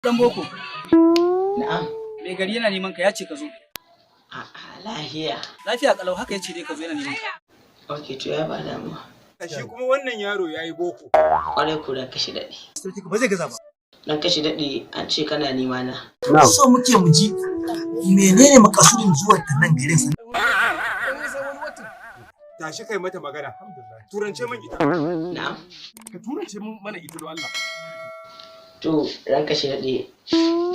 Dan boko. Na'am. Mai gari yana neman ka, ya ce ka zo. A'a, lahiya. Lafiya kalau, haka ya ce dai ka zo, yana neman ka. Ok, to ya ba damuwa. Shi kuma wannan yaro ya yi boko. Kwarai ko, dan kashe daɗi. Ba zai gaza ba. Dan kashe daɗi, an ce kana nema na. So muke mu ji menene makasudin zuwan ta nan garin sa. Tashi kai mata magana. Turance min ita. Na'am. Ka turance mana ita don Allah. To, ran kashe daɗe.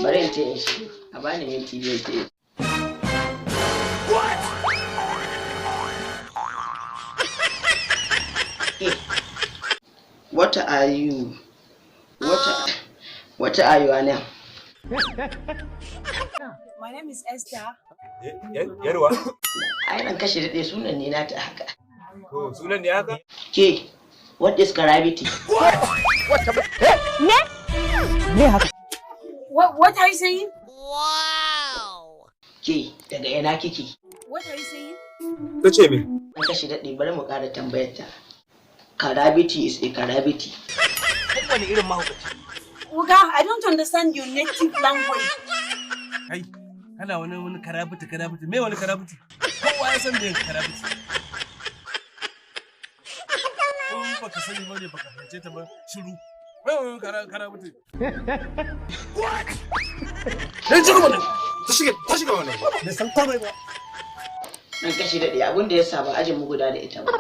Bari in ce in shi. A bani minti 5 ce. What? What are you? What are your name? My name is Esther. Yarwa. Ai ran kashe daɗe, sunan ne nata haka. To, sunan ne haka? Ke, what is gravity? What are you saying? Ke, daga ina kike? What are you saying? Ta ce me? Ran kashe daɗe, bari mu ƙara tambayar ta. Gravity is a gravity. Wani irin mahaukaci. Oga, I don't understand your native language. Kai, kana wani karabuti karabuti, me wani karabuti? Kowa ya san me karabuti. In baka sani ba ne, baka fahimce ta ba, shiru. Me wani karabuti? Dan shiru mana. Ta shiga wannan. Bai san komai ba. Ran kashe daɗe, abin da ya sa ba ajin mu guda da ita ba.